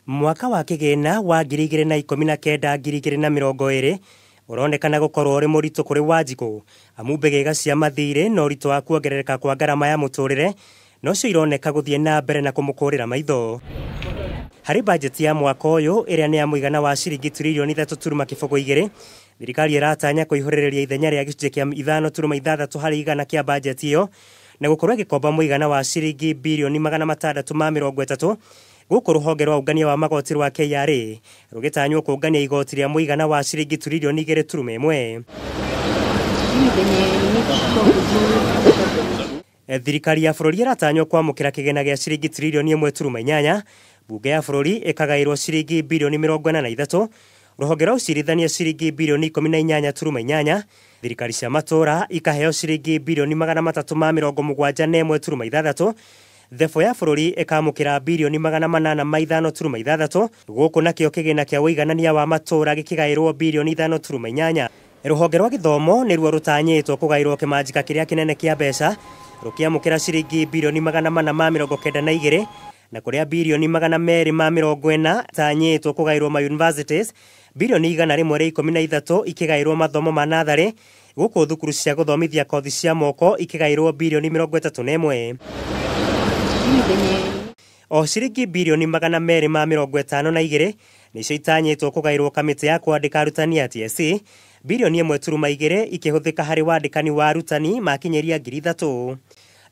Mwaka wa kĩgĩna wa 2019 2020 ũronekana gũkorwo ũrĩ mũritũ kũrĩ Wanjikũ, amu mbĩgĩga cia mathirĩ na ũritũ wa kuongerereka kwa ngarama ya mũtũrĩre nocio ironeka gũthiĩ na mbere na kũmũkũrĩra maitho. Harĩ bajeti ya mwaka ũyũ ĩrĩa nĩ ya mũigana wa ciringi tiririoni 3.02, thirikari ĩratanya kũihũrĩrĩria ithenya rĩa gĩcunjĩ kĩa 5.6 harĩ igana kĩa bajeti ĩyo na gũkorwo ĩgĩkomba mũigana wa ciringi birioni 630 gũkũ rũhonge rwa ũngania wa magoti rwa KRA rũgĩtanywo kũngania igoti rĩa mũigana wa ciringi tiririoni 2.1. Thirikari ya bũrũri ĩratanywo kwamũkĩra kĩgĩna gĩa ciringi tiririoni 1.8, bunge ya bũrũri ĩkagaĩrwo ciringi birioni 43, rũhonge rwa ũcirithania ciringi birioni 18.8, thirikari cia matũra ikaheo ciringi birioni 371.6, thebo ya bũrũri ĩkamũkĩra birioni 805.6, gũkũ nakĩo kĩgĩna kĩa ũiganania wa matũra gĩkĩgaĩrwo birioni 5.8. Rũhonge rwa gĩthomo nĩruo rũtanyĩtwo kũgaĩrwo kĩmanjĩka kĩrĩa kĩnene kĩa mbeca rũkĩamũkĩra ciringi birioni 492 na kũrĩa birioni 240 tanyĩtwo kũgaĩrwo ma universities, birioni 113 ikĩgaĩrwo mathomo ma natharĩ, gũkũ thukuru cia gũthomithia kothi cia moko ikĩgaĩrwo birioni 31. O ciringi birioni 252 nĩcio itanyĩtwo kũgaĩrwo kamĩtĩ ya kwandĩka arutani a TSC, birioni 1.2 ikĩhũthĩka harĩ wandĩkani wa arutani makinyĩria 3,000.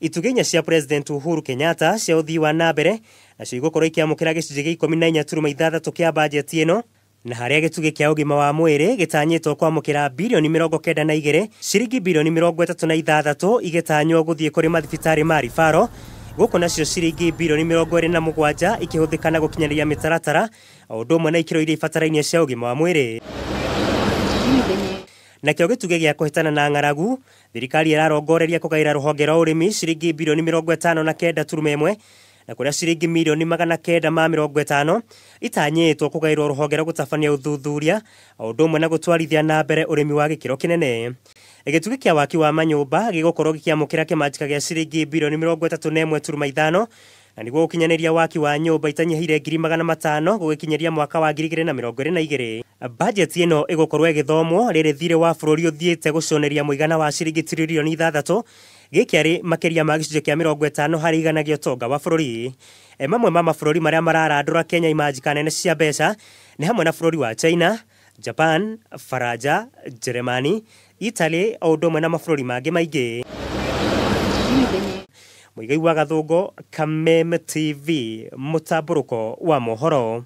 Itugĩ inya cia President Uhuru Kenyatta cia ũthii wa na mbere nacio igũkorwo ikĩamũkĩra gĩcunjĩ gĩa 14.6 kĩa bajeti ĩno, na harĩa gĩtugĩ kĩa ũgima wa mwĩrĩ gĩtanyĩtwo kwamũkĩra birioni 92, ciringi birioni 36 igĩtanywo gũthiĩ kũrĩ mathibitarĩ ma ribaro, gũkũ nacio ciringi birioni 27 ikĩhũthĩka na gũkinyanĩria mĩtaratara o ũndũ ũmwe na ikĩro iria ibatarainie cia ũgima wa mwĩrĩ. Nakĩo gĩtugĩ gĩa kũhĩtana na ng'aragu, thirikari ĩrarongoreria kũgaĩra rũhonge rwa ũrĩmi ciringi birioni 59.1 na kũrĩa ciringi mirioni 950 itanyĩtwo kũgaĩrwo rũhonge rwa gũtabania ũthuthuria o ũndũ ũmwe na gũtwarithia na mbere ũrĩmi wa gĩkĩro kĩnene. Gĩtugĩ kĩa waki wa manyũmba gĩgũkorwo gĩkĩamũkĩra kĩmanjĩka gĩa ciringi birioni 31.5 na nĩguo gũkinyanĩria waki wa nyũmba itanyihĩire 500,000 gũgĩkinyĩria mwaka wa 2022. Bajeti ĩno ĩgũkorwo ĩgĩthomwo rĩrĩ thirĩ wa bũrũri ũthiĩte gũconeria mũigana wa ciringi tiririoni 6, gĩkĩ arĩ makĩria ma gĩcunjĩ kĩa 50 harĩ igana gĩa ũtonga wa bũrũri. Mamwe ma mabũrũri marĩa mararandũra Kenya imanjĩka nene cia mbeca nĩ hamwe na bũrũri wa China, Japan, Faranja, Jeremani, Italy o ũndũ ũmwe na mabũrũri mangĩ maingĩ. Mũigai wa Gathũngũ, Kameme TV, mũtambũrũko wa mohoro.